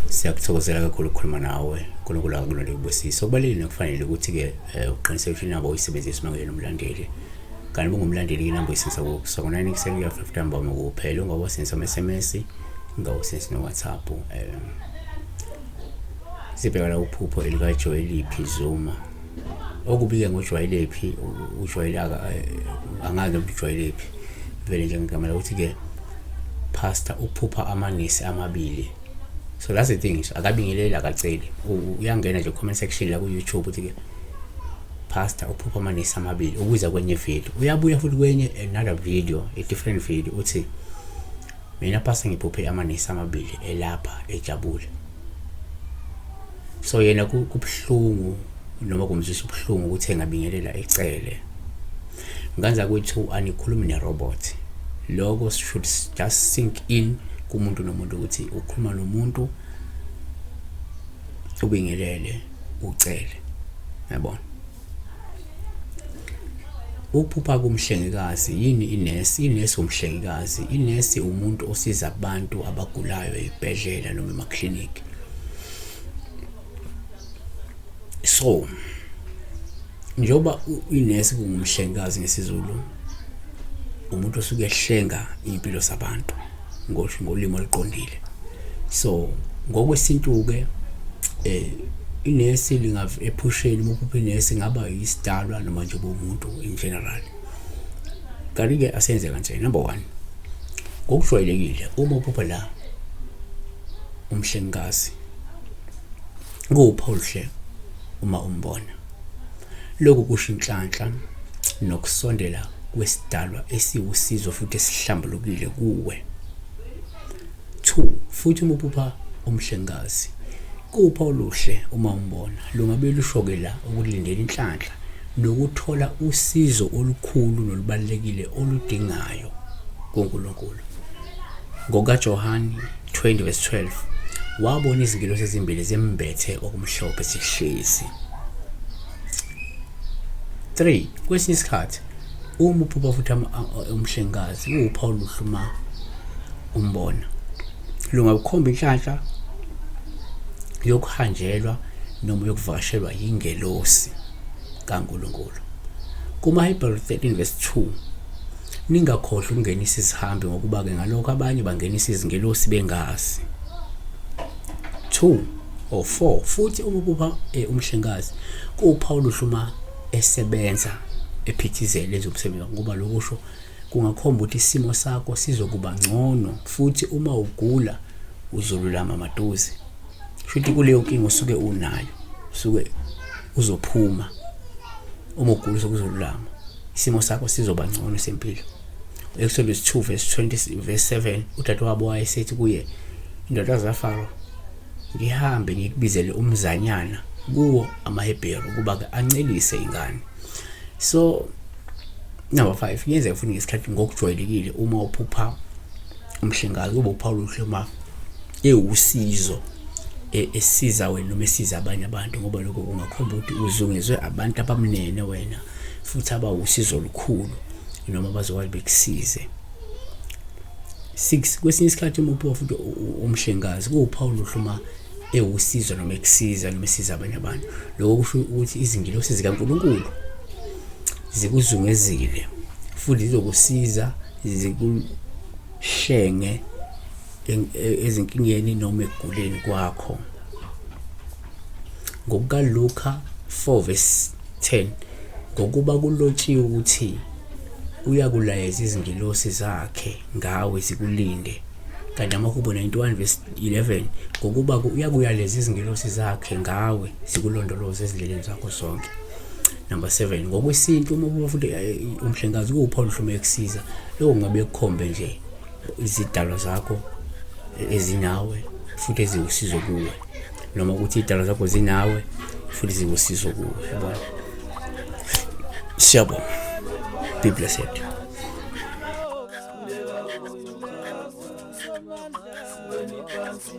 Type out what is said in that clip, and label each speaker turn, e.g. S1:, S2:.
S1: Siyakuthokozela kakhulu ukukhuluma nawe. uNkulunkulu akunole kubusisa. Okubalulekile nokufanele ukuthi-ke uqiniseke ukuthi inamba uyisebenzise uma ungeyena umlandeli. Kanti uma ungumlandeli inamba uyisebenzisa kusuka ngo-9 ekuseni kuya 5 ntambama kuphela. Ungawasebenzisa ama-SMS, ungawasebenzisa no-WhatsApp. Sibheka la uphupho elikaJoyeliphi Zuma. Okubi-ke ngoJwayeliphi, uJwayele angazi noma uJwayeliphi. Vele nje ngegama lokuthi-ke pastor uphupha amanesi amabili. So that's the thing, akabingeleli akaceli. Uyangena nje comment section la ku-YouTube uthi-ke pastor uphupha amanesi amabili ukuza kwenye video. Uyabuya futhi kwenye another video, a different video uthi mina pastor ngiphuphe amanesi amabili elapha ejabule. So yena kubuhlungu noma kumzwisa ubuhlungu ukuthi engabingelela ecele. Nganza kwethu anikhulumi nerobot. Lokho should just sink in kumuntu nomuntu ukuthi ukhuluma nomuntu ubingelele ucele. Yabona? Ukuphupha kumhlengikazi yini inesi? Inesi umhlengikazi. Inesi umuntu osiza abantu abagulayo ezibhedlela noma emaklinikhi. So njengoba inesi kungumhlengikazi ngesiZulu, umuntu osuke ehlenga impilo zabantu ngosho ngolimi oluqondile. So ngokwesintu-ke inesi ephusheni uma uphupha inesi ingaba isidalwa noma nje umuntu in general. Kanti-ke asenze kanje, number one, ngokujwayelekile uma uphupha la umhlengikazi kuwuphawu oluhle uma umbona. Lokhu kusho inhlanhla nokusondela kwesidalwa esiwusizo futhi esihlambulukile kuwe. 2 futhi uma uphupha umhlengikazi kuwuphawu oluhle uma umbona. Lungabe lusho-ke la ukulindela inhlanhla nokuthola usizo olukhulu nolubalulekile oludingayo kuNkulunkulu. NgokukaJohane 20 verse 12 wabona izingelosi ezimbili zembethe okumhlophe zihlezi. 3 kwesinye isikhathi uma uphupha futhi umhlengikazi uwuphawu oluhle uma umbona. Lungakukhomba inhlanhla yokuhanjelwa noma yokuvakashelwa yingelosi kaNkulunkulu. KumaHebheru 13 verse 2 ningakhohlwa ukungenisa izihambi ngokuba-ke ngalokho abanye bangenisa izingelosi bengazi. 2 or 4 futhi uma uphupha umhlengikazi kuwuphawu oluhle uma esebenza ephithizela enza umsebenzi ngoba lokho kusho kungakhomba ukuthi isimo sakho sizokuba ngcono futhi uma ugula uzolulama maduze. Shuthi kuleyo nkinga osuke unayo usuke uzophuma uma ugula usuke uzolulama, isimo sakho sizoba ngcono sempilo. Exodus 2 verse 20 verse 7 udadewabo wayesethi kuye, indodakazi kaFaro, ngihambe ngikubizele umzanyana kuwo amaHebheru ukuba-ke ancelise ingane. So number 5 kuyenzeka futhi ngesikhathi ngokujwayelekile uma uphupha umhlengikazi kube uphawu oluhle uma ewusizo esiza wena noma esiza abanye abantu ngoba lokho kungakhomba ukuthi uzungezwe abantu abamnene wena futhi abawusizo olukhulu noma bazokwazi bekusize. 6 kwesinye isikhathi uma uphupha futhi umhlengikazi kuwuphawu oluhle uma ewusizo noma ekusiza noma esiza abanye abantu. Lokho kusho ukuthi izingilosi zikaNkulunkulu zikuzungezile futhi zizokusiza zikuhlenge ezinkingeni noma ekuguleni kwakho. NgokukaLuka 4 verse 10 ngokuba kulotshiwe ukuthi uyakulayeza izingilosi zakhe ngawe zikulinde. Kanti amaHubo 91 verse 11 ngokuba uyakuyaleza izingilosi zakhe ngawe zikulondoloze ezindleleni zakho zonke. Number 7 ngokwesintu uma ubuka futhi umhlengikazi kuwuphawu oluhle uma ekusiza, lokho kungabe kukhombe nje izidalwa zakho ezinawe futhi eziwusizo kuwe noma ukuthi izidalwa zakho zinawe futhi ziwusizo kuwe, yabona. Siyabonga. Be blessed.
S2: Siweni phansi.